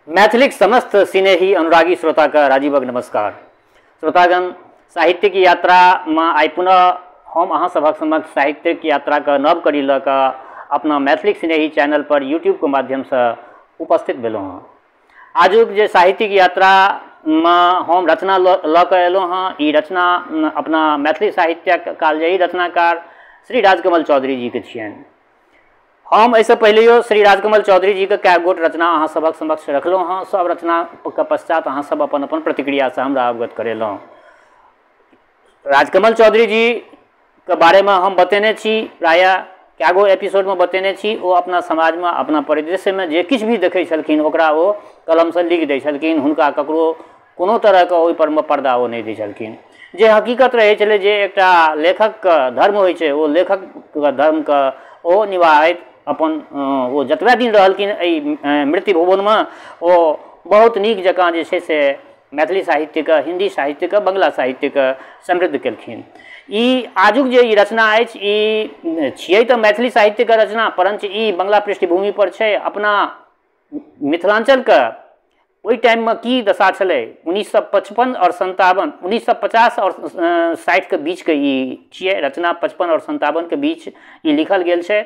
मैथिलीक समस्त सिनेही अनुरागी श्रोता के राजीवक नमस्कार। श्रोतागण, साहित्यिक यात्रा में आइ पुनः हम अहाँ सभक समक्ष साहित्यिक यात्रा के नव कड़ी लऽ कऽ अपना मैथिलीक सिनेही चैनल पर यूट्यूब के माध्यम से उपस्थित भेलहुँ हँ। आजुक जे साहित्यिक यात्रा में हम रचना लऽ कऽ एलहुँ हँ, ई रचना अपना मैथिली साहित्यक कालजयी रचनाकार श्री राजकमल चौधरी जी के छियनि। हम एहिसँ पहिलेयो श्री राजकमल चौधरी जीके कए गोट रचना अहाँ सभक समक्ष रखलहुँ हँ। सब रचनाके पश्चात अहाँ सब अपन अपन प्रतिक्रियासँ हमरा अवगत करेलहुँ। राजकमल चौधरी जीके बारेमे हम बतेने छी, प्रायः कए गो एपिसोडमे बतेने छी। ओ अपना समाजमे अपना परिदृश्यमे जे किछु भी देखै छलखिन ओकरा ओ कलमसँ लिख दै छलखिन। हुनका ककरो कोनो तरहके ओहिपरमे पर्दा ओ नहि दै छलखिन। जे हकीकत रहै छलै, जे एकटा लेखकके धर्म होइ छै, ओ लेखकके धर्मके ओ निभाहैत अपन ओ जतबे दिन रहलखिन एहि मृत्यु भुवनमे, ओ बहुत नीक जकाँ जे छै से मैथिली साहित्यके, हिन्दी साहित्यके, बंगला साहित्यके समृद्ध केलखिन। ई आजुक जे ई रचना अछि, ई छियै तऽ मैथिली साहित्यके रचना, परञ्च ई बंगला पृष्ठभूमि पर छै। अपना मिथिलाञ्चलके ओहि टाइममे की दशा छलै, 1955 और 57, 1950 और 60 के बीचके ई छियै रचना। 55 और 57 के बीच ई लिखल गेल छै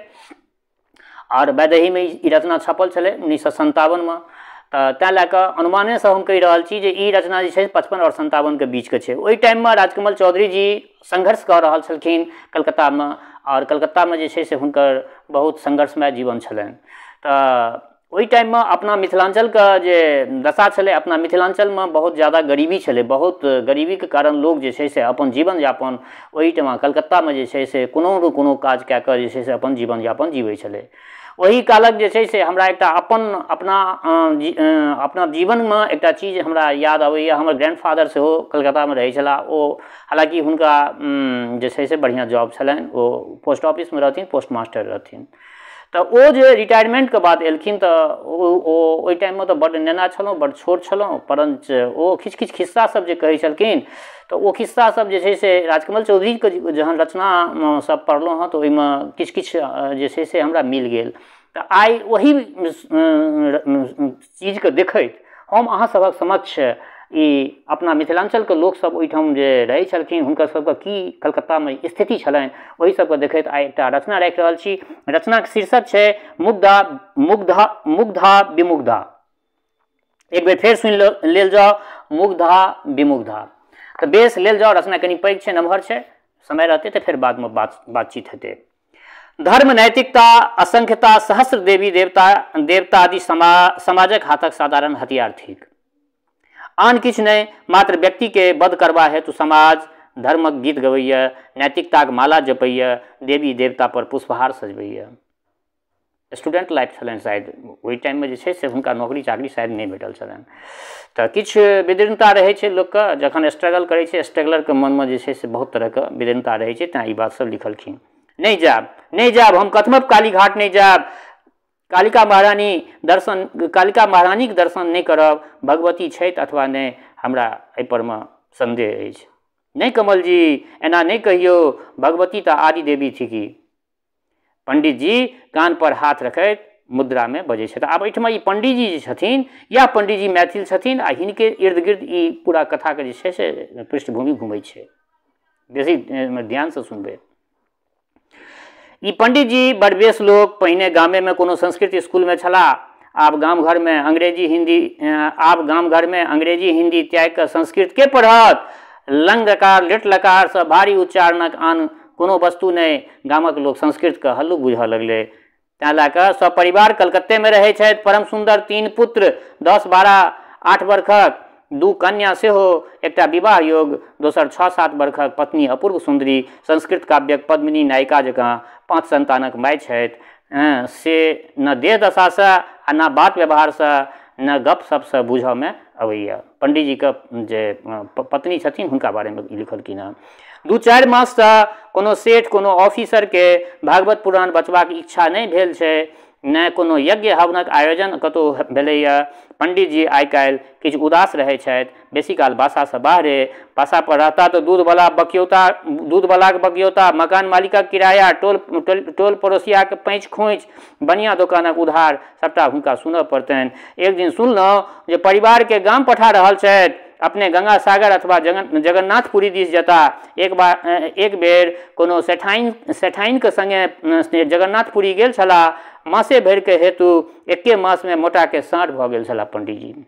और वैदेहीमे ई रचना छपल छलै 1957 मे। तऽ तैँ लए कऽ अनुमानेसँ हम कहि रहल छी जे ई रचना जे छै 55 और 57 के बीचके छै। ओहि टाइममे राजकमल चौधरी जी संघर्ष कऽ रहल छलखिन कलकत्तामे, और कलकत्तामे जे छै से हुनकर बहुत संघर्षमय जीवन छलनि। तऽ ओहि टाइममे अपना मिथिलाञ्चलके जे दशा छलै, अपना मिथिलाञ्चलमे बहुत ज्यादा गरीबी छलै। बहुत गरीबीके कारण लोक जे छै से अपन जीवन यापन ओहिठमा कलकत्तामे जे छै से कोनो ने कोनो काज कए कऽ जे छै से अपन जीवन यापन जीबै छलै। ओहि कालक जे छै से हमरा एकटा अपन अपना अपना जीवनमे एकटा चीज हमरा याद अबैए। हमर ग्रैंडफादर सेहो कलकत्तामे रहै छलाह। ओ हालाँकि हुनका जे छै से बढ़िआँ जॉब छलनि, ओ पोस्ट ऑफिसमे रहथिन, पोस्ट मास्टर रहथिन। तऽ ओ जे रिटायरमेन्टके बाद एलखिन तऽ ओ ओहि टाइममे तऽ बड्ड नेना छलहुँ, बड्ड छोट छलहुँ, परञ्च ओ किछु किछु खिस्सा सब जे कहै छलखिन तऽ ओ खिस्सा सब जे छै से राजकमल चौधरीके जहन रचना सब पढ़लहुँ हँ तऽ ओहिमे किछु किछु जे छै से हमरा मिल गेल। तऽ आइ ओही चीजके देखैत हम अहाँ सभक समक्ष ई अपना मिथिलाञ्चलके लोकसब ओहिठाम जे रहै छलखिन हुनकर सबके की कलकत्तामे स्थिति छलनि, ओहि सबके देखैत आइ एकटा रचना राखि रहल छी। रचनाके शीर्षक छै मुग्धा मुग्धा मुग्धा विमुग्धा। एक बेर फेर सुनि लेल जाउ, मुग्धा विमुग्धा। तऽ बेस लेल जाउ, रचना कनि पैघ छै, नमहर छै, समय रहतै तऽ फेर बादमे बातचीत हेतै। धर्म, नैतिकता, असंख्यता, सहस्र देवी देवता देवता आदि समाजक हाथक साधारण हथियार थिक। आन किछु नहि, मात्र व्यक्तिके वध करबा हेतु समाज धर्मक गीत गबैए, नैतिकताक माला जपैए, देवी देवता पर पुष्पहार सजबैए। स्टूडेंट लाइफ छलनि शायद ओहि टाइममे जे छै से हुनका नौकरी चाकरी शायद नहि भेटल छलनि। तऽ किछु विदीर्णता रहै छै लोकके, जखन स्ट्रगल करै छै स्ट्रगलरके मनमे जे छै से बहुत तरहके विदीर्णता रहै छै, तैँ ई बात सब लिखलखिन। नहि जायब, नहि जायब हम कथमप कालीघाट नहि जायब, कालिका महारानी दर्शन, कालिका महारानीके दर्शन नहि करब, भगवती छथि अथवा नहि हमरा एहिपरमे सन्देह अछि। नहि कमल जी, एना नहि कहियौ, भगवती तऽ आदि देवी थिकी। पंडित जी कान पर हाथ रखैत मुद्रामे बजै छथि। आब एहिठमा ई पंडीजी जे छथिन, इएह पंडीजी मैथिल छथिन आ हिनके इर्द गिर्द ई पूरा कथाके जे छै से पृष्ठभूमि घुमै छै। बेसी ध्यानसँ सुनबै। ई पंडितजी बड़ बेस लोक, पहिने गामेमे कोनो संस्कृत स्कूलमे छलाह, आब गाम घरमे अंग्रेजी हिंदी, आब गाम घरमे अंग्रेजी हिंदी त्यागि कऽ संस्कृत के पढ़त? लंग लकार लिट लकारसँ भारी उच्चारणक आन कोनो वस्तु नहि। गामक लोक संस्कृतके हल्लुक बुझऽ लगलै। तैँ लए कऽ सब परिवार कलकत्तेमे रहै छथि। परम सुन्दर 3 पुत्र, 10, 12, 8 वर्षक, 2 कन्या सेहो, एकटा विवाह योग, दोसर 6-7 वर्षक, पत्नी अपूर्व सुन्दरी, संस्कृत काव्यक पद्मिनी नायिका जकाँ 5 संतानक माय छथि। से न देह दशासँ आ न बात व्यवहारसँ न गप सपसँ बुझऽमे अबैए। पंडीजीके जे पत्नी छथिन हुनका बारेमे लिखलखिन हँ। 2-4 माससँ कोनो सेठ कोनो ऑफिसरके भागवत पुराण बचबाक इच्छा नहि भेल छै। नहि कोनो यज्ञ हवनक आयोजन कतहु भेलैए। पण्डितजी आइ काल्हि किछु उदास रहै छथि, बेसी काल बासासँ बाहरे। बासा पर रहता तऽ दूधवला बकियौता, दूधवलाके बकियौता, मकान मालिकक किराया, टोल टोल पड़ोसियाके पैँच खोँचि, बनिआ दोकानक उधार, सभटा हुनका सुनऽ पड़तनि। एक दिन सुनलहुँ जे परिवारके गाम पठा रहल छथि, अपने गंगा सागर अथवा जगन्नाथपुरी दिस जेता। एक बार एक बेर कोनो सेठाइनके सङ्गे जगन्नाथपुरी गेल छलाह, मासे भरिके हेतु एके मासमे मोटाके साँढ़ भऽ गेल छलाह पण्डितजी।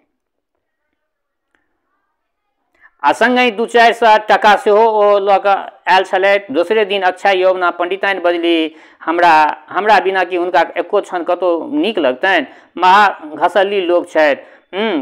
आ सङ्गहि 200-400 टाका सेहो ओ लऽ कऽ आयल छलथि। दोसरे दिन अक्षय यौवना पण्डिताइन बजली, हमरा बिना कि हुनका एको क्षण कतहु नीक लगतनि? महा घसल्ली लोक छथि,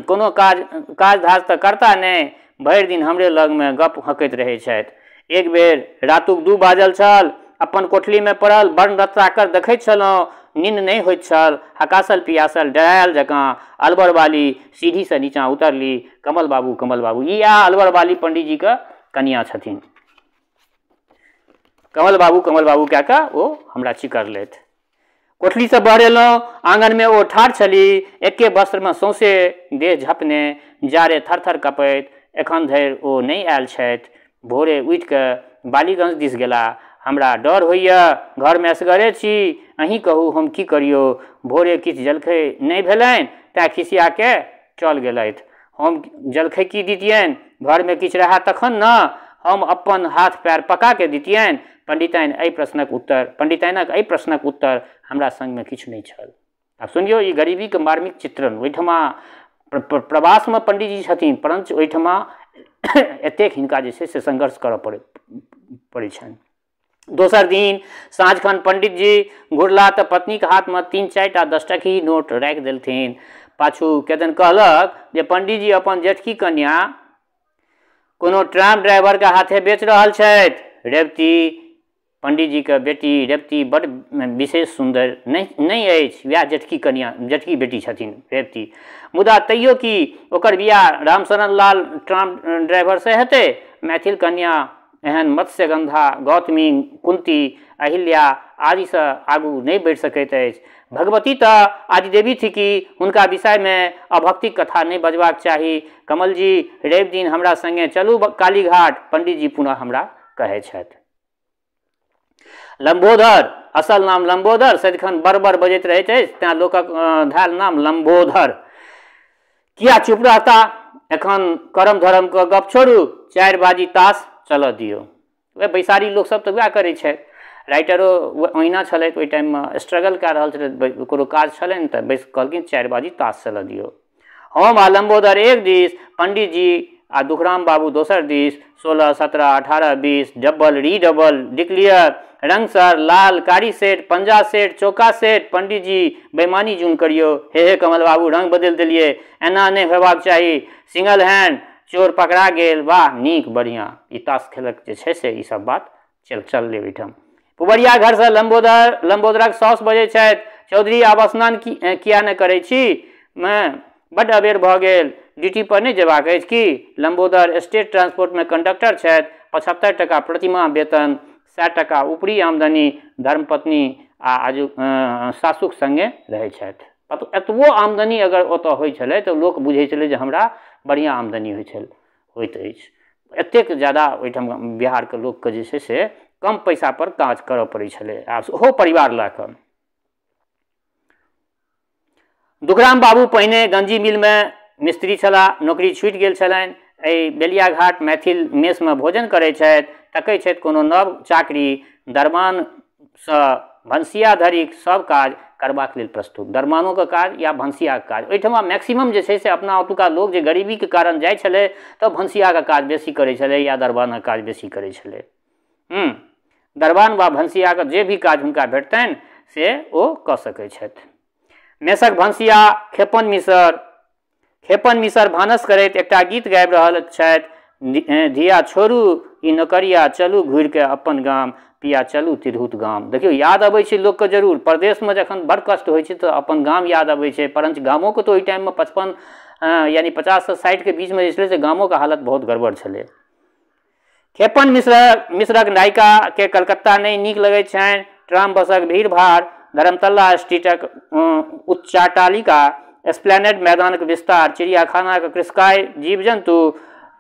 कोनो काज काज धाज तऽ करता नहि, भरि दिन हमरे लगमे गप हँकैत रहै छथि। एक बेर रातुक 2 बाजल छल, अपन कोठलीमे पड़ल वर्ण रत्नाकर देखैत छलहुँ, निन्न नहि होइत छल। हकासल पियासल डरायल जकाँ अलबरवाली सीढ़ीसँ नीचाँ उतरली। कमल बाबू, कमल बाबू, ई आ अलबरवाली पण्डितजीके कनियाँ छथिन। कमल बाबू, कमल बाबू कए कऽ ओ हमरा चिकरलथि। कोठलीसँ बहरेलहुँ, आङनमे ओ ठाढ़ छली, एके वस्त्रमे सौंसे देह झपने, जारे थरथर कँपैत। एखन धरि ओ नहि आयल छथि, भोरे उठिकऽ बालीगंज दिस गेला। हमरा डर होइए, घरमे असगरे छी, अहीँ कहू हम की करियौ? भोरे किछु जलखै नहि भेलनि तैँ खिसियाके चल गेलथि। हम जलखै की दितियनि? घरमे किछु रहए तखन ने हम अपन हाथ पैर पकाके दितियनि। पंडिताइन एहि प्रश्नक उत्तर पंडिताइनक एहि प्रश्नक उत्तर हमरा सङ्गमे किछु नहि छल। आब सुनियौ ई गरीबीके मार्मिक चित्रण। ओहिठमा प्रवासमे पंडीजी छथिन, परञ्च ओहिठमा एतेक हिनका जे छै से संघर्ष करऽ पड़ै छनि। दोसर दिन साँझखन पंडितजी घुरला तऽ पत्नीके हाथमे 3-4 टा 10 टकही नोट राखि देलथिन। पाछू केदन कहलक जे पंडीजी अपन जेठकी कन्या कोनो ट्राम ड्राइवरके हाथे बेच रहल छथि। रेवती, पंडीजीके बेटी रेवती बड्ड विशेष सुन्दर नहि अछि, वएह जेठकी कन्या, जेठकी बेटी छथिन रेवती। मुदा तैयो की ओकर बियाह रामशरण लाल ट्राम ड्राइवरसँ हेतै? मैथिल कन्या एहन मत्स्यगंधा, गौतमी, कुंती, अहिल्या आदिसँ आगू नहि बढ़ि सकैत अछि। भगवती तऽ आदिदेवी थिकी, हुनका विषयमे अभक्तिक कथा नहि बजबाक चाही। कमलजी, रवि दिन हमरा सङ्गे चलू कालीघाट, पंडीजी पुनः हमरा कहै छथि। लम्बोदर, असल नाम लम्बोदर, सदिखन बड़ बजैत रहैत अछि, तेँ लोकक धयल नाम लम्बोदर। किया चुप रहता? एखन करम धरमके गप छोड़ू, 4 बाजी ताश चलऽ दियौ। वएह बैसारी लोकसभ तऽ वएह करै छथि। राइटरो ओहिना छलथि, ओहि टाइममे स्ट्रगल कए रहल छलथि, कोनो काज छलनि तऽ बैस कहलखिन 4 बाजी ताश चलऽ दियौ। हम आ लम्बोदर एक दिस, पंडीजी आ दुखराम बाबू दोसर दिस। 16, 17, 18, 20, डबल रीडबल डिक्लियर, रंगसर लाल कारी सेट, पंजा सेट, चौका सेट। पंडीजी बेमानी जून करियौ, हे हे कमल बाबू रंग बदलि देलियै, एना नहि होयबाक चाही। सिंगल हैंड चोर पकड़ा गेल, वाह नीक बढ़िआँ। ई ताश खेलक जे छै से ई सब बात चललै ओहिठाम। पुबरिया घरसँ लम्बोदरक साउस बजै छथि, चौधरी आब स्नान किया नहि करै छी? बड्ड अबेर भऽ गेल, ड्यूटी पर नहि जेबाक अछि की? लम्बोदर स्टेट ट्रांसपोर्टमे कंडक्टर छथि, 75 टका प्रतिमाह वेतन, 100 टका ऊपरी आमदनी, धर्मपत्नी आ आजु सासुक सङ्गे रहै छथि। एतबो आमदनी अगर ओतऽ होइ छलै तऽ लोक बुझै छलै जे हमरा बढ़िआँ आमदनी होइत अछि। एतेक ज्यादा ओहिठाम बिहारके लोकके जे छै से कम पैसा पर काज करऽ पड़ै छलै, आ ओहो परिवार लऽ कऽ। दुखराम बाबू पहिने गंजी मिलमे मिस्त्री छलाह, नौकरी छूटि गेल छलनि। एहि बेलियाघाट मैथिल मेसमे भोजन करै छथि, तकै छथि कोनो नव चाकरी। दरबानसँ भनसिया धरिक सब काज करबाक लेल प्रस्तुत। दरबानोके काज या भनसियाके काज ओहिठमा मैक्सिमम जे छै से अपना ओतुका लोक जे गरीबीके कारण जाइ छलै तऽ भनसियाके काज बेसी करै छलै या दरबानक काज बेसी करै छलै। दरबान वा भनसियाके जे भी काज हुनका भेटतनि से ओ कऽ सकै छथि। मेसक भनसिया खेपन मिसर भानस करैत एकटा गीत गाबि रहल छथि, धिया छोड़ू ई नौकरिया, चलू घुरिके अपन गाम, पिया चलू तिरहुत गाम। देखियौ याद अबै छै लोकके जरूर, परदेशमे जखन बड़ कष्ट होइ छै तऽ अपन गाम याद अबै छै, परञ्च गामोके तऽ ओहि टाइममे 55 यानी 50 से 60 के बीचमे जे छलै से गामोके हालत बहुत गड़बड़ छलै। खेपन मिश्रक नायिकाके कलकत्ता नहि नीक लगै छनि, ट्राम बसक भीड़ भाड़, धर्मतल्ला स्ट्रीटक उच्चाटालिका, एस्प्लेनेड मैदानक विस्तार, चिड़ियाखानाक कृषकाय जीव जन्तु,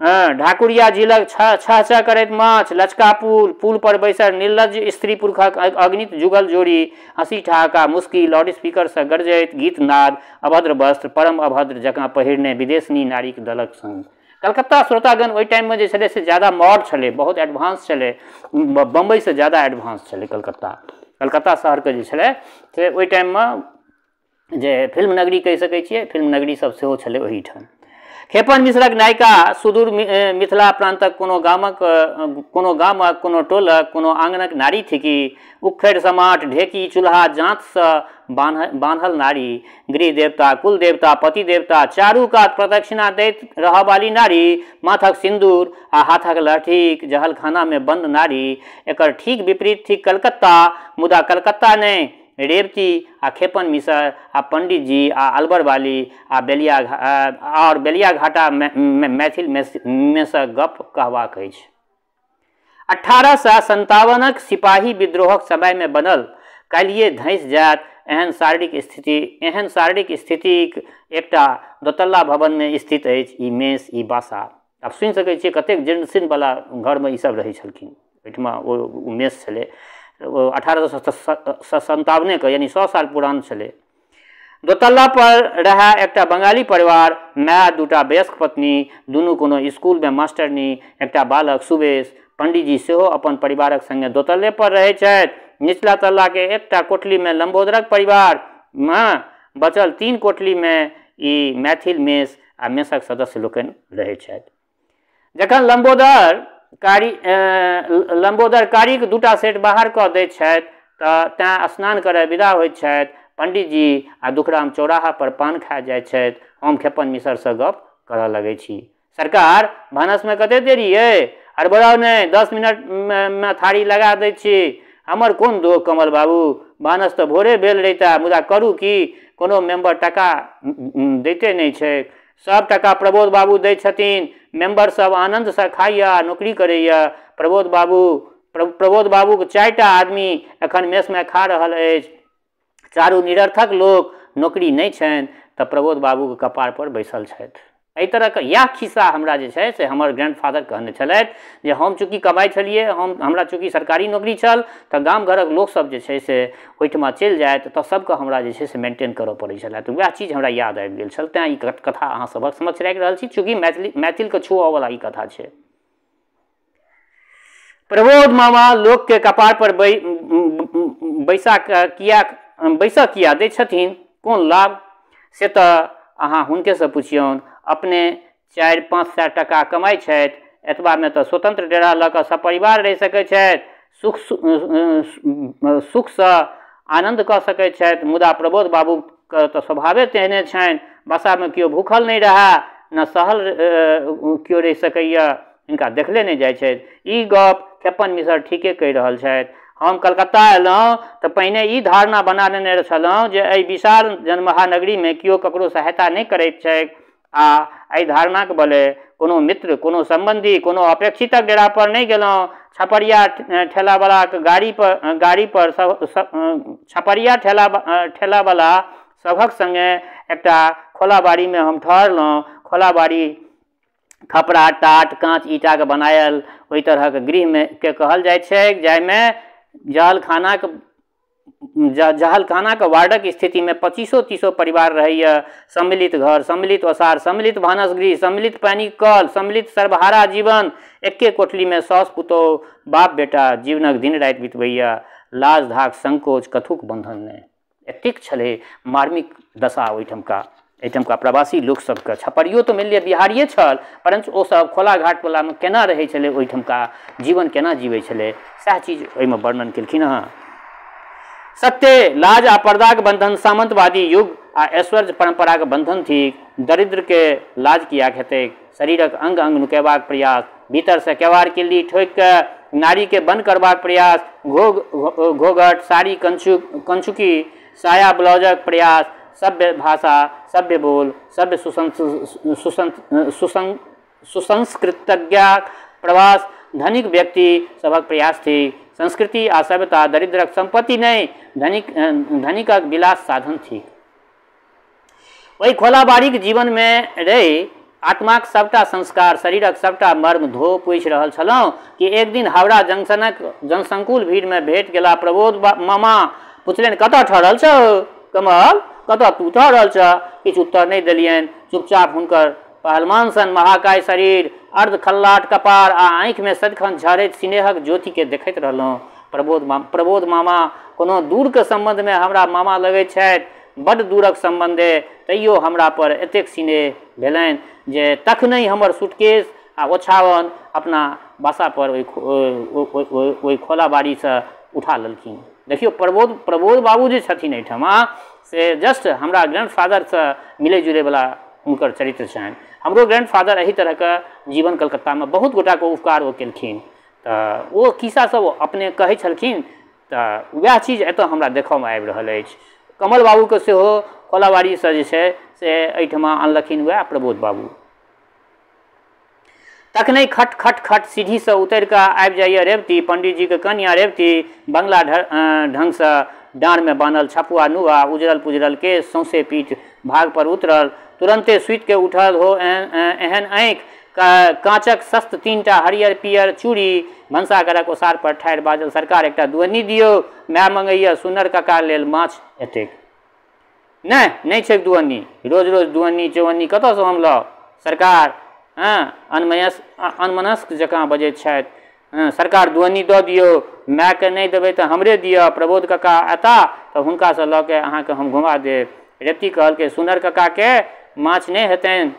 ढाकुरिया झीलक छह छह करैत माछ, लचका पुल, पुल पर बैसल निर्लज्ज स्त्री पुरुषक अगणित जुगल जोड़ी, हँसी ठहाका, मुस्की, लाउडस्पीकरसँ गरजैत गीतनाद, अभद्र वस्त्र परम अभद्र जकाँ पहिरने विदेशनी नारीक दलक संग। कलकत्ता श्रोतागण ओहि टाइममे जे छलै से ज्यादा मॉड छलै, बहुत एडवांस छलै, बम्बईसँ ज्यादा एडवांस छलै कलकत्ता। कलकत्ता शहरके जे छलै से ओहि टाइममे जे फिल्म नगरी कहि सकै छियै, फिल्म नगरी सब सेहो छलै ओहिठाम। खेपन मिश्रक नायिका सुदूर मिथिला प्रान्तक कोनो गामक कोनो टोलक कोनो आङ्गनक नारी थिकी। उखड़ि समाट ढेकी चूल्हा जाँतसँ बान्हल नारी, गृह देवता, कुल देवता, पति देवता चारू कात प्रदक्षिणा दैत रहऽवाली नारी, माथक सिन्दूर आ हाथक लहठीक जहलखानामे बन्द नारी। एकर ठीक विपरीत थिक कलकत्ता। मुदा कलकत्ता नहि, रेवती आ खेपन मिसर आ पंडितजी आ अलबरवाली आ बेलिया और बेलियाघाटा मैथिल मेसँ गप कहबाक अछि। 1857 सिपाही विद्रोहक समयमे बनल काल्हिए धँसि जायत एहन शारीरिक स्थितिक एकटा दोतल्ला भवनमे स्थित अछि ई मेस, ई बासा। आब सुनि सकै छियै कतेक जीर्ण शीर्ण घरमे ई सब रहै छलखिन। ओहिठमा ओ मेस छलै, ओ 1857 यानी 100 साल पुरान छलै। दोतल्ला पर रहए एकटा बंगाली परिवार, माय, दूटा वयस्क पत्नी, दुनू कोनो स्कूलमे मास्टरनी, एकटा बालक सुबेश। पंडीजी सेहो अपन परिवारक संगे दोतल्ले पर रहै छथि। निचला तल्लाके एकटा कोठलीमे लम्बोदरक परिवार, बचल 3 कोठलीमे ई मैथिल मेस आ मेसक सदस्य लोकनि रहै छथि। जखन लम्बोदर कारीक दूटा सेट बाहर कऽ दैत छथि तऽ तैँ स्नान करय विदा होइत छथि। पंडीजी आ दुखराम चौराहा पर पान खा जाइत छथि। हम खेपन मिसरसँ गप करऽ लगै छी। सरकार, भानसमे कते देरी अइ? हड़बड़ाउ नहि, 10 मिनटमे थारी लगा दै छी। हमर कोन दोख कमल बाबू, भानस तऽ भोरे भेल रहिता, मुदा करू की, कोनो मेम्बर टका दैते नहि छै। सब टका प्रबोध बाबू दै छथिन। मेम्बर सब आनन्दसँ खाइए, नौकरी करैए। प्रबोध बाबूके 4टा आदमी एखन मेसमे खा रहल अछि। चारू निरर्थक लोक, नौकरी नहि छनि तऽ प्रबोध बाबूके कपार पर बैसल छथि। एहि तरहके इएह खिस्सा हमरा जे छै से हमर ग्रैंडफादर कहने छलथि जे हम चूँकि कमाइ छलियै, हमरा चूँकि सरकारी नौकरी छल तऽ गाम घरक लोकसब जे छै से ओहिठमा चलि जाइत तऽ सबके हमरा जे छै से मेंटेन करऽ पड़ै छलै। तऽ वएह चीज हमरा याद आबि गेल छल, तेँ ई कथा अहाँ सबक समक्ष राखि रहल छी। चूँकि मैथिलके छुअऽवला ई कथा छै। प्रबोध मामा लोकके कपार पर बैसा किया दै छथिन, कोन लाभ, से तऽ अहाँ हुनकेसँ पुछियौन। अपने 400-500 टका कमाइ छथि, एतबामे तऽ स्वतंत्र डेरा लऽ कऽ सपरिवार रहि सकै छथि, सुखसँ आनन्द कऽ सकै छथि। मुदा प्रबोध बाबूके तऽ स्वभावे तेहने छनि, बसामे केओ भूखल नहि रहए, न सहल केओ रहि सकैए, हिनका देखले नहि जाइ छथि। ई गप खेपन मिसर ठीके कहि रहल छथि। हम कलकत्ता अयलहुँ तऽ पहिने ई धारणा बना लेने छलहुँ जे एहि विशाल जनमहानगरीमे केओ ककरो सहायता नहि करैत छैक आ एहि धारणाके बले कोनो मित्र, कोनो सम्बन्धी, कोनो अपेक्षितक डेरा पर नहि गेलहुँ। छपरिया ठेलावलाके गाड़ी पर छपरिया ठेलावला सभक सङ्गे एकटा खोलाबाड़ीमे हम ठहरलहुँ। खोलाबाड़ी खपरा, टाट, काँच, ईटाके बनायल ओहि तरहक गृहमे के कहल जाइत छैक, जाहिमे जहलखानाके वार्डक स्थितिमे 25-30 परिवार रहैए। सम्मिलित घर, सम्मिलित ओसार, सम्मिलित भानसगृह, सम्मिलित पानिक कल, सम्मिलित सर्वहारा जीवन। एके कोठलीमे साउस पुतोहु बाप बेटा जीवनक दिन राति बितबैए। लाज धाक संकोच कथुक बन्धन नहि। एतेक छलै मार्मिक दशा ओहिठमका, एहिठमका प्रवासी लोकसभके। छपरियो तऽ मानि लिअ बिहारिए छल, परन्तु ओसभ खोला घाटवलामे केना रहै छलै, ओहिठमका जीवन केना जीबै छलै, सएह चीज ओहिमे वर्णन केलखिन हँ। सत्य, लाज आ पर्दाक बंधन सामंतवादी युग आ ऐश्वर्य परंपराक बंधन थिक। दरिद्र के लाज कियाक हेतैक? शरीरक अंग अंग नुकेबाक प्रयास, भीतरसँ केवाड़ किल्ली ठोकि कऽ नारीके बंद करबाक प्रयास, घोघट, साड़ी, कंचुकी, साया ब्लाउजक प्रयास, सभ्य भाषा, सभ्य बोल, सभ्य सुसंस्कृतज्ञाक प्रवास धनिक व्यक्ति सभक प्रयास थिक। संस्कृति आ सभ्यता दरिद्रक सम्पत्ति नहि, धनिकक विलास साधन थिक। ओहि खोलाबाड़ीक जीवनमे रहि आत्माक सबटा संस्कार, शरीरक सबटा मर्म धो पूछि रहल छलहुँ कि एक दिन हावड़ा जंक्शनक जनसंकुल भीड़मे भेट गेला प्रबोध मामा। पुछलनि, कतऽ ठहरल छौ कमल, कतऽ तू ठहरल छह? किछु उत्तर नहि देलियनि। चुपचाप हुनकर पहलवान सन महाकाय शरीर, अर्ध खल्लाट कपार आ आँखिमे सदिखन झरैत स्नेहक ज्योतिके देखैत रहलहुँ। प्रबोध मामा कोनो दूरके सम्बन्धमे हमरा मामा लगैत छथि, बड्ड दूरक सम्बन्धे, तैयो हमरा पर एतेक स्नेह भेलनि जे तखनहि हमर सूटकेस आ ओछाओन अपना बासा पर ओहि खोलाबाड़ीसँ उठा लेलखिन। देखियौ, प्रबोध बाबू जे छथिन एहिठमा से जस्ट हमरा ग्रैंडफादरसँ मिलै जुलैवला हुनकर चरित्र छनि। हमरो ग्रैंडफादर एहि तरहके जीवन कलकत्तामे बहुत गोटाके उपकार ओ केलखिन, तऽ ओ खिस्सा सब अपने कहै छलखिन, तऽ वएह चीज एतऽ हमरा देखऽमे आबि रहल अछि। कमल बाबूके सेहो खोलाबाड़ीसँ जे छै से एहिठमा अनलखिन वएह प्रबोध बाबू। तखने खट खट खट सीढ़ीसँ उतरि कऽ आबि जाइए रेवती, पंडीजीके कनिया रेवती, बंगला ढङ्गसँ डाँड़मे बान्हल छपुआ नुआ, उजरल पुजरल केश, सौंसे पीठ भाग पर उतरल, तुरन्ते सुतिके उठल हो एहन आँखि, काँचक सस्त 3टा हरियर पियर चूड़ी, भनसाघरक ओसार पर ठाढ़ि बाजल, सरकार एकटा दुअन्नी दियौ, माय मंगैया सुनर कका लेल माछ एतेक। नहि नहि छैक दुअन्नी, रोज रोज दुअन्नी चौअन्नी कतऽसँ हम लाउ सरकार? हँ, अनमनस्क जकाँ बजैत छथि। सरकार दुअन्नी दऽ दियौ, मायके नहि देबै तऽ हमरे दिअ, प्रबोध कका एता तऽ हुनकासँ लऽ के अहाँके हम घुमा देब। रेवती कहलकै, सुनर ककाके माछ नहि हेतनि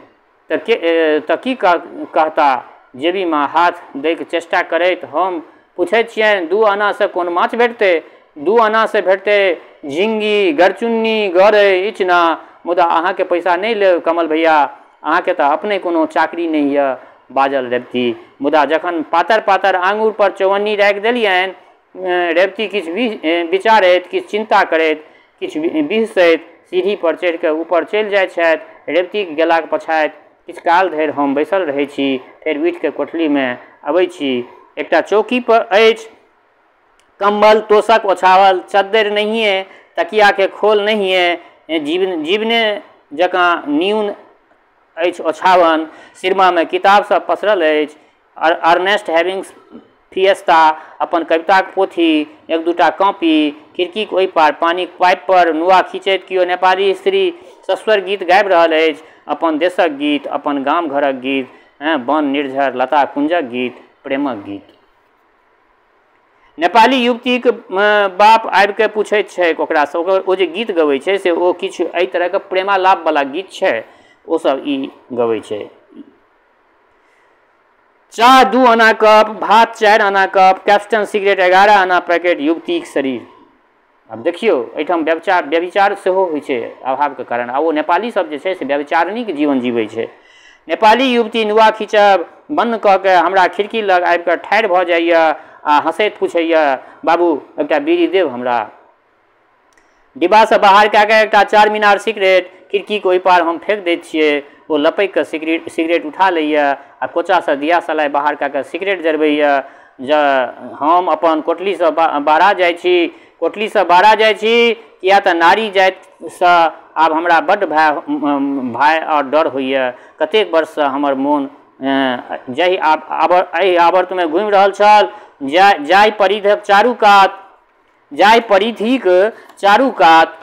तऽ की कहता? जेबीमे हाथ दैके चेष्टा करैत हम पुछैत छियनि, 2 आनासँ कोन माछ भेटतै? 2 आनासँ भेटतै झिङ्गी, गरचुन्नी, गरै, इचना। मुदा अहाँके पैसा नहि लेब कमल भैया, अहाँके तऽ अपने कोनो चाकरी नहि यऽ, बाजल रेवती। मुदा जखन पातर पातर आङ्गुर पर चौअन्नी राखि देलियनि, रेवती किछु विचारैत, किछु चिन्ता करैत, किछु बिहसैत सीढ़ी पर चढ़िकऽ ऊपर चलि जाइ छथि। रेवतीके गेलाक पछाति किछु काल धरि हम बैसल रहै छी, फेर उठिकऽ कोठलीमे अबै छी। एकटा चौकी पर अछि, कम्बल तोशक ओछाओल, चद्दरि नहिए, तकियाके खोल नहिए, जीवने जकाँ न्यून अछि ओछाओन। सिरमामे किताब सब पसरल अछि, अर्नेस्ट हेमिंग्स फिएस्ता, अपन कविताक पोथी, 1-2टा कॉपी। खिड़कीक ओहि पार पानिक पाइप पर नुआ खींचैत केओ नेपाली स्त्री सस्वर गीत गाबि रहल अछि, अपन देशक गीत, अपन गाम घरक गीत, वन निर्झर लता कुंजक गीत, प्रेमक गीत। नेपाली युवतीक बाप आबिके पूछैत छैक ओकरासँ, ओकर ओ जे गीत गबै छै से ओ किछु एहि तरहके प्रेमालापवला गीत छै, ओ सब ई गबै छै। चाह 2 आना कप, भात 4 आना कप, कैप्टन सिगरेट 11 आना पैकेट, युवतीक शरीर। आब देखियौ, एहिठाम व्यभिचार सेहो होइ छै अभावके कारण, आ ओ नेपाली सब जे छै से व्यभिचारणीके जीवन जीबै छै। नेपाली युवती नुआ खींचब बन्द कऽ के हमरा खिड़की लग आबिकऽ ठाढ़ि भऽ जाइए आ हँसैत पूछैए, बाबू एकटा बीड़ी देब हमरा? डिब्बासँ बाहर कए कऽ एकटा 4 मीनार सिगरेट खिड़कीके ओहि पार हम फेक दैत छियै। ओ लपकि कऽ सिगरेट उठा लैए आ कोचासँ दिया सलाइ बाहर कए कऽ सिगरेट जरबैए। जे हम अपन कोठलीसँ बाहरा जाइ छी, कोठलीसँ बाहरा जाइ छी किया तऽ नारी जातिसँ आब हमरा बड्ड भय आओर डर होइए। कतेक वर्षसँ हमर मोन जाहि एहि आवर्तमे घुमि रहल छल, जाहि परिधिक चारू कात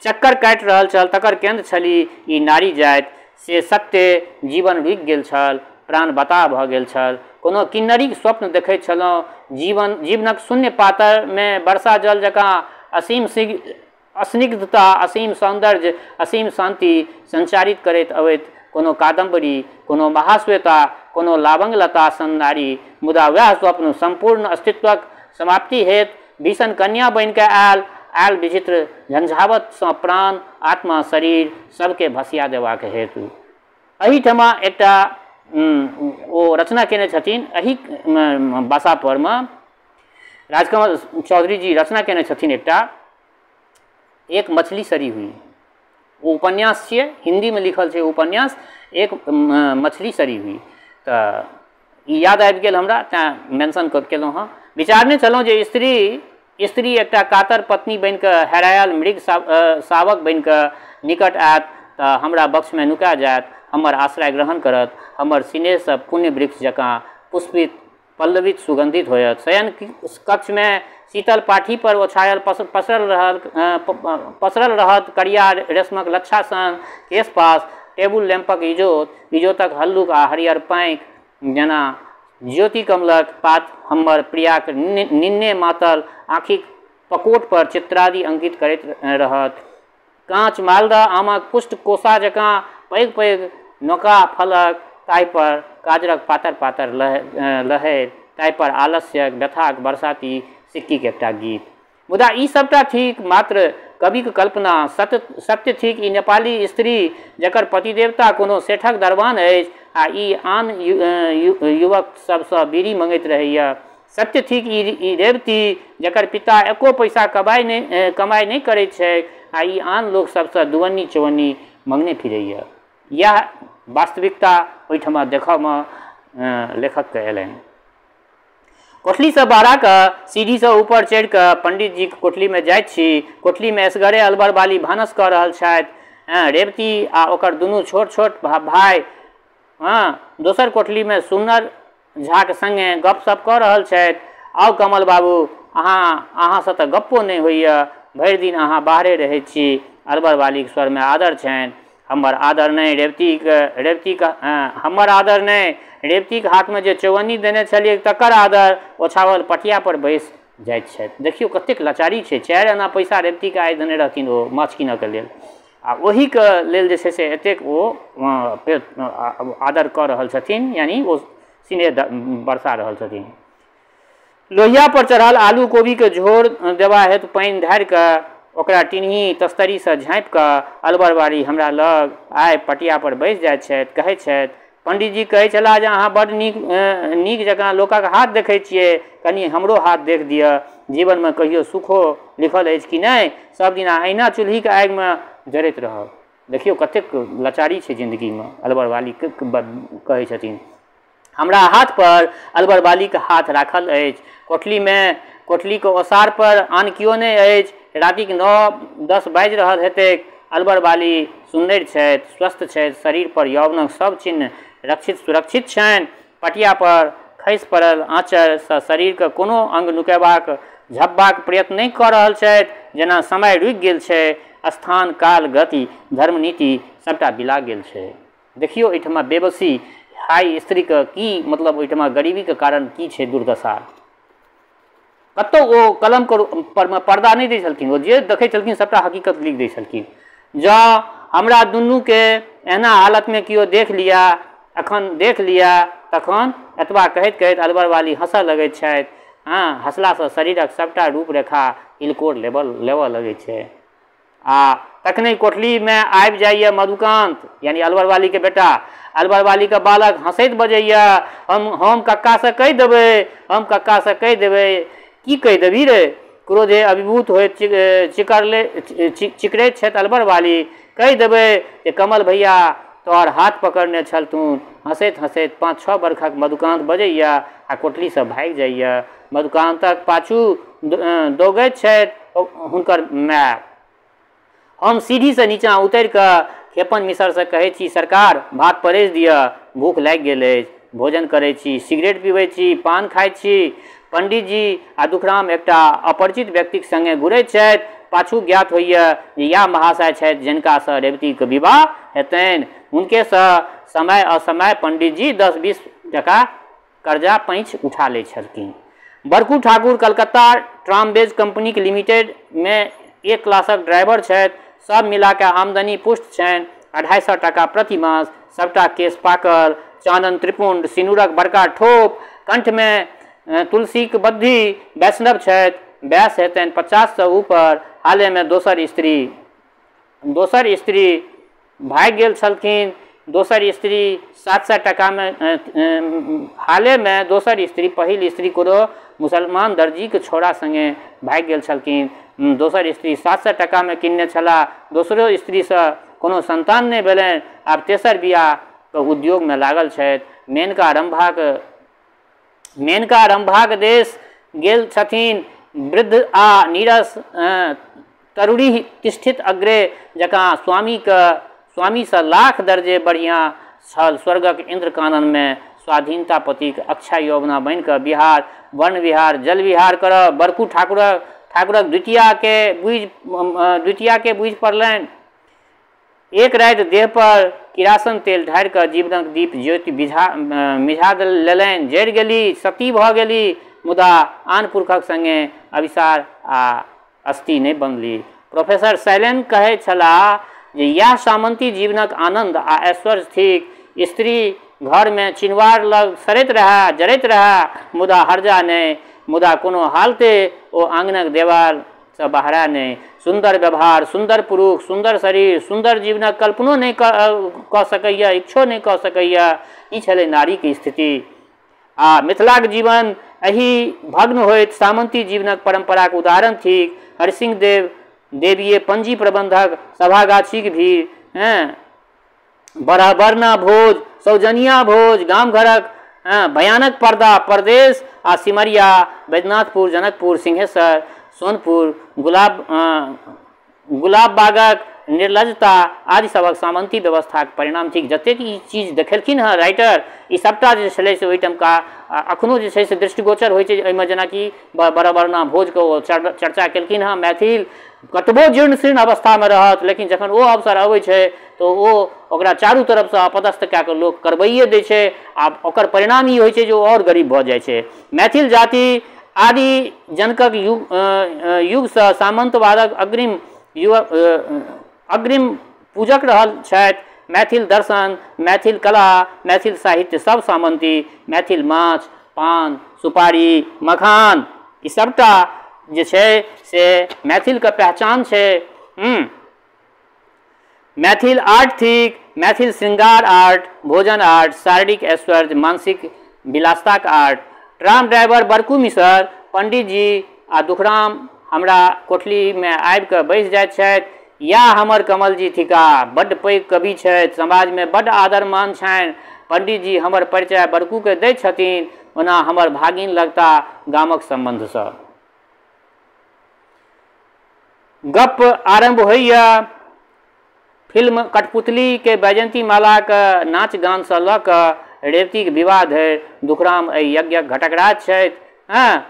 चक्कर काटि रहल छल, तकर केन्द्र छली ई नारी जाति। से सत्य जीवन रुकि गेल छल, प्राण बताह भऽ गेल छल। कोनो किन्नरीक स्वप्न देखैत छलहुँ, जीवनक शून्य पातरमे वर्षा जल जकाँ असीम स्निग्धता, असीम सौन्दर्य, असीम शान्ति संचारित करैत अबैत कोनो कादम्बरी, कोनो महाश्वेता, कोनो लावंगलता सन नारी। मुदा वएह स्वप्न सम्पूर्ण अस्तित्वक समाप्ति हेतु भीषण कन्या बनिकऽ आयल विचित्र झंझावतसँ प्राण, आत्मा, शरीर सबके भसिया देबाक हेतु। एहिठमा एकटा ओ रचना केने छथिन, एहि भाषा परमे राजकमल चौधरी जी रचना केने छथिन एकटा, एक मछली सड़ी हुई। ओ उपन्यास छियै, हिन्दीमे लिखल छै उपन्यास, एक मछली सड़ी हुई। तऽ ई याद आबि गेल हमरा, तैँ मेंशन केलहुँ हँ। विचारने छलहुँ जे स्त्री स्त्री एकटा कातर पत्नी बनिकऽ हेरायल मृग शावक बनिकऽ निकट आयत तऽ हमरा बक्षमे नुका जायत, हमर आश्रय ग्रहण करत, हमर सिनेहसँ पुण्य वृक्ष जकाँ पुष्पित पल्लवित सुगन्धित होयत। शयन कक्षमे शीतल पाठी पर ओछायल पसरल रहत करिया रेशमक लच्छा सन केशपास, टेबुल लैम्पक इजोत, इजोतक हल्लुक आ हरियर पाँखि जेना ज्योति कमलक पात हमर प्रियाक निन्ने मातल आँखिक पकोट पर चित्रादि अंकित करैत रहत। काँच मालदह आमक पुष्ट कोसा जकाँ पैघ पैघ नौका फलक, ताहिपर काजरक पातर पातर लहरि, ताहिपर आलस्यक व्यथाक बरसाती सिक्कीक एकटा गीत। मुदा ई सबटा थिक मात्र कविक कल्पना। सत्य सत्य थिक ई नेपाली स्त्री जकर पतिदेवता कोनो सेठक दरबान अछि आ ई आन युवक सबसँ बीड़ी मंगैत रहैए। सत्य थिक ई रेवती जकर पिता एको पैसा कमाइ नहि करैत छैक आ ई आन लोक सबसँ दुवन्नी चौवन्नी मंगने फिरैए। इएह वास्तविकता ओहिठमा देखऽमे लेखकके अयलनि। कोठलीसँ बहरा कऽ सीढ़ीसँ ऊपर चढ़ि कऽ पंडितजीके कोठलीमे जाइत छी। कोठलीमे एसगरे अलबर बाली भानस कऽ रहल छथि। रेवती आ ओकर दुनू छोट छोट भाय दोसर कोठलीमे सुन्नर झाके सङ्गे गपशप कऽ रहल छथि। आउ कमल बाबू, अहाँसँ तऽ गप्पो नहि होइए, भरि दिन अहाँ बाहरे रहै छी। अलबर बालीके स्वरमे आदर छनि। हमर आदर नहि रेवतीके हमर आदर नहि, रेवतीके हाथमे जे चौवन्नी देने छलियै तकर आदर। ओछाओल पटिया पर बैस जाइत छथि। देखियौ कतेक लाचारी छै। 4 आना पैसा रेवतीके आइ देने रहथिन ओ माछ कीनऽके लेल, आ ओहीके लेल जे छै से एतेक ओ आदर कऽ रहल छथिन, यानी ओ सिनेह बरसा रहल छथिन। लोहिया पर चढ़ल आलू कोबीके झोर देबा हेतु पानि ढारि कऽ ओकरा टिनही तस्तरीसँ झाँपि कऽ अलबरबारी हमरा लग आइ पटिया पर बैस जाइत छथि। कहै छथि, पंडितजी कहै छलाह जे अहाँ बड्ड नीक नीक जकाँ लोकक हाथ देखै छियै, कनि हमरो हाथ देख दिअ। जीवनमे कहियो सुखो लिखल अछि कि नहि? सब दिना अहिना चूल्हिके आगिमे जरैत रहब। देखियौ कतेक लाचारी छै जिन्दगीमे। अलबरबाली कहै छथिन। हमरा हाथ पर अलबरबालीके हाथ राखल अछि। कोठलीमे कोठलीके ओसार पर आन केओ नहि अछि। रातिक 9-10 बाजि रहल हेतैक। अलबरबाली सुन्दर छथि, स्वस्थ छथि, शरीर पर यौवनक सब चिन्ह रक्षित सुरक्षित छनि। पटिया पर खसि पड़ल आँचरसँ शरीरके कोनो अंग नुकेबाक झपबाक प्रयत्न नहि कऽ रहल छथि, जेना समय रुकि गेल छै। स्थान काल गति धर्मनीति सबटा बिला गेल छै। देखियौ एहिठमा बेबसी हाई स्त्रीके की मतलब, ओहिठमा गरीबीके कारण की छै दुर्दशा। कतहु ओ कलमके परमे पर्दा नहि दै छलखिन, ओ जे देखै छलखिन सबटा हकीकत लिख दै छलखिन। जँ हमरा दुनूके एहना हालतमे केओ देख लिअ, एखन देख लिअ, तखन एतबा कहैत कहैत अलबरबाली हँसऽ लगैत छथि। हँ, हँसलासँ शरीरक सबटा रूपरेखा हिलकोर लेबऽ लगै छै। आ तखने कोठलीमे आबि जाइए मधुकान्त, यानी अलबरबालीके बेटा। अलबरबालीके बालक हँसैत बजैए, हम कक्कासँ कहि देबै, हम कक्कासँ कहि देबै। की कहि देबही रे? क्रोधे अभिभूत होइत चिकरैत छथि अलबरबाली। कहि देबै जे कमल भैया तोहर हाथ पकड़ने छलथुन। हँसैत हँसैत 5-6 बरखक मधुकान्त बजैए आ कोठलीसँ भागि जाइए। मधुकान्तक पाछू दौगैत छथि हुनकर माय। हम सीढ़ीसँ नीचाँ उतरि कऽ खेपन मिसरसँ कहै छी, सरकार भात परसि दिअ, भूख लागि गेल अछि। भोजन करै छी, सिगरेट पीबै छी, पान खाइ छी। पंडितजी आ दुखराम एकटा अपरिचित व्यक्तिक सङ्गे घुरैत छथि। पाछू ज्ञात होइए जे इएह महाशय छथि जिनकासँ रेवतीके विवाह हेतनि। हुनकेसँ समय असमय पंडितजी 10-20 टका कर्जा पैंच उठा लै छलखिन। बड़कू ठाकुर कलकत्ता ट्रामवेज कंपनीक लिमिटेडमे 1 क्लासक ड्राइवर छथि। सब मिलाके आमदनी पुष्ट छनि 250 टाका प्रति मास। सबटा केश पाकल, चानन त्रिपुंड, सिनूरक बड़का ठोप, कंठमे तुलसीक बद्धी। वैष्णव छथि, वयस हेतनि 50सँ ऊपर। हालेमे दोसर स्त्री भागि गेल छलखिन। दोसर स्त्री 700 टाकामे हालेमे दोसर स्त्री, पहिल स्त्री कोनो मुसलमान दर्जीके छौड़ा सङ्गे भागि गेल छलखिन। दोसर स्त्री 700 टाकामे किनने छलाह। दोसरो स्त्रीसँ कोनो संतान नहि भेलनि। आब तेसर बियाहके उद्योगमे लागल छथि। मेनका रम्भाके मेनका रम्भाक देश गेल छथिन। वृद्ध आ नीरस तरुणी तिष्ठित अग्रे जकाँ स्वामीसँ लाख दर्जे बढ़िआँ छल स्वर्गक इन्द्रकाननमे स्वाधीनता पतिक अक्षा यौवना बनिकऽ बिहार वन विहार जल विहार करब। बड़कू ठाकुरक द्वितीयाके बुझि पड़लनि। एक राति देह पर किरासन तेल ढारि कऽ जीवनक दीप ज्योति मिझा लेलनि। जरि गेली, सती भऽ गेली, मुदा आन पुरखक संगे अभिसार आ अस्थि नहि बनली। प्रोफेसर शैलेन कहै छलाह जे इएह सामंती जीवनक आनन्द आ ऐश्वर्य थिक। स्त्री घरमे चिनवार लग सड़ैत रहए, जरैत रहए, मुदा हर्जा नहि, मुदा कोनो हालते ओ आङ्गनक देवालसँ बहरा नहि। सुन्दर व्यवहार, सुन्दर पुरुष, सुन्दर शरीर, सुन्दर जीवनक कल्पनो नहि कऽ सकैए, इच्छो नहि कऽ सकैए। ई छलै नारीके स्थिति। आ मिथिलाक जीवन एहि भग्न होइत सामंती जीवनक परम्पराक उदाहरण थिक। हरिसिंह देव देवीय पंजी प्रबंधक, सभागाछीक भीड़, बराबरना भोज, सौजनिया भोज, गाम घरक भयानक पर्दा, परदेश आ सिमरिया, बैद्यनाथपुर, जनकपुर, सिंहेश्वर, सोनपुर, गुलाब बागक निर्लजता आदि सबक सामंती व्यवस्थाक परिणाम थिक। जतेक ई चीज देखेलखिन हँ राइटर, ई सबटा जे छलै से ओहिठामका अखनो जे छै से दृष्टिगोचर होइ छै। एहिमे जेनाकि बराबरना भोजके ओ चर्चा केलखिन हँ। मैथिल कतबो जीर्ण शीर्ण अवस्थामे रहत, लेकिन जखन ओ अवसर अबै छै तऽ ओ ओकरा चारू तरफसँ अपदस्थ कए कऽ लोक करबैए दै छै आ ओकर परिणाम ई होइ छै जे ओ आओर गरीब भऽ जाइ छै। मैथिल जाति आदि जनकक युगसँ सामन्तवादक अग्रिम पूजक रहल छथि। मैथिल दर्शन, मैथिल कला, मैथिल साहित्य सब सामंती। मैथिल माछ, पान, सुपारी, मखान, ई सबटा जे छै से मैथिलके पहचान छै। मैथिल आर्ट थिक। मैथिल श्रृंगार आर्ट, भोजन आर्ट, शारीरिक ऐश्वर्य, मानसिक विलासताक art. Tram driver Badku Misar, पंडितजी आ दुखराम हमरा कोठलीमे आबि कऽ बैस जाइत छथि। या हमर कमलजी थिका, बड्ड पैघ कवि छथि, समाजमे बड्ड आदर मान छनि। पंडितजी हमर परिचय बड़कूके दै छथिन, ओना हमर भागिन लगता गामक सम्बन्धसँ। गप्प आरम्भ होइए। फिल्म कठपुतलीके वैजयंती मालाक नाच गानसँ लऽ कऽ रेवतीके विवाह धरि दुखराम एहि यज्ञक घटकराज छथि। हँ,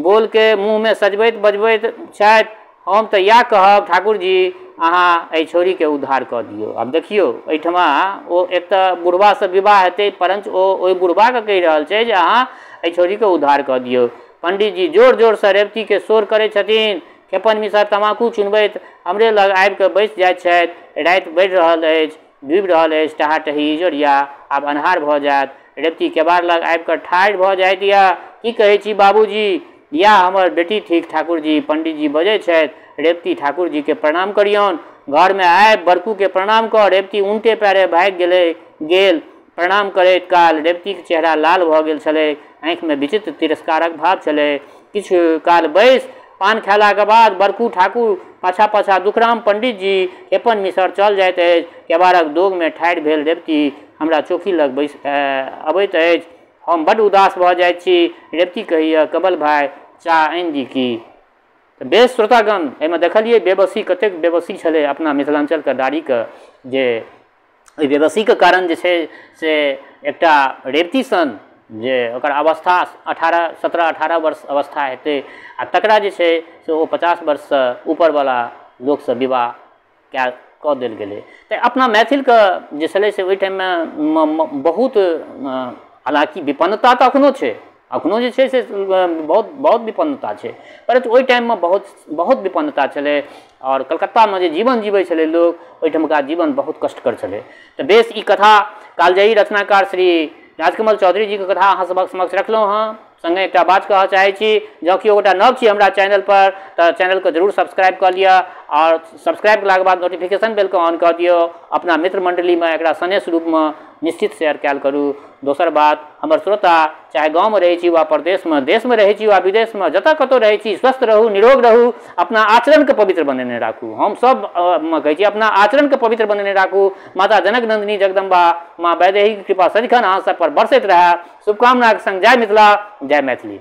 बोलके मुँहमे सजबैत बजबैत छथि। हम तऽ इएह कहब ठाकुर जी, अहाँ एहि छौड़ीके उद्धार कऽ दियौ। आब देखियौ एहिठमा ओ एक तऽ बुढ़बासँ विवाह हेतै, परञ्च ओ ओहि बुढ़बाके कहि रहल छै जे अहाँ एहि छौड़ीके उद्धार कऽ दियौ। पंडितजी जोर जोरसँ रेवतीके शोर करै छथिन। खेपन मिसर तमाकू चुनबैत हमरे लग आबि कऽ बैस जाइत छथि। राति बढ़ि रहल अछि, डूबि रहल अछि, टहाटही इजोरिया, आब अन्हार भऽ जायत। रेवती केबाड़ लग आबि कऽ ठाढ़ि भऽ जाइत यए। की कहै छी बाबूजी? इएह हमर बेटी थिक ठाकुरजी, पंडितजी बजै छथि। रेवती ठाकुरजीके प्रणाम करियौन। घरमे आबि बड़कूके प्रणाम कऽ रेवती उनटे पैरे भागि गेल। प्रणाम करैत काल रेवतीके चेहरा लाल भऽ गेल छलै, आँखिमे विचित्र तिरस्कारक भाव छलै। किछु काल बैस पान खेलाके बाद बड़कू ठाकुर पाछा पाछा दुखराम पंडितजी अपन मिसर चल जाइत अछि। केबाड़क दोगमे ठाढ़ि भेल रेवती हमरा चौकी लग बैस अबैत अछि। हम बड्ड उदास भऽ जाइत छी। रेवती कहैए, कमल भाइ चाह आनि दी की? तऽ बेस श्रोतागण, एहिमे देखलियै बेबसी, कतेक बेबसी छलै अपना मिथिलाञ्चलके नारीके, जे ओहि बेबसीके कारण जे छै से एकटा रेवती सन जे ओकर अवस्था 17-18 वर्ष अवस्था हेतै आ तकरा जे छै से ओ 50 वर्षसँ ऊपरवला लोकसँ विवाह कऽ देल गेलै। तऽ अपना मैथिलके जे छलै से ओहि टाइममे बहुत, हालाँकि विपन्नता तऽ अखनो छै, अखनो जे छै से बहुत बहुत विपन्नता छै, परन्तु ओहि टाइममे बहुत बहुत विपन्नता छलै। आओर कलकत्तामे जे जीवन जीबै छलै लोक, ओहिठमका जीवन बहुत कष्टकर छलै। तऽ बेस ई कथा कालजयी रचनाकार श्री राजकमल चौधरी जीके कथा अहाँ सबक समक्ष रखलहुँ हँ। संगे एकटा बात कहऽ चाहै छी, जँ केओ गोटा नव छी हमरा चैनल पर तऽ चैनलके जरूर सब्सक्राइब कऽ लिअ आओर सब्सक्राइब केलाके बाद नोटिफिकेशन बेलके ऑन कऽ दियौ। अपना मित्र मण्डलीमे एकरा सनेस रूपमे निश्चित शेयर कयल करू। दोसर बात, हमर श्रोता चाहे गाँवमे रहै छी वा परदेशमे, देशमे रहै छी वा विदेशमे, जतऽ कतहु रहै छी, स्वस्थ रहू, निरोग रहू, अपना आचरणके पवित्र बनेने राखू। हम सब कहै छी अपना आचरणके पवित्र बनेने राखू। माता जनक नन्दिनी जगदम्बा माँ वैदेहीके कृपा सदिखन अहाँ सब पर बरसैत रहए। शुभकामनाके संग जय मिथिला, जय मैथिली।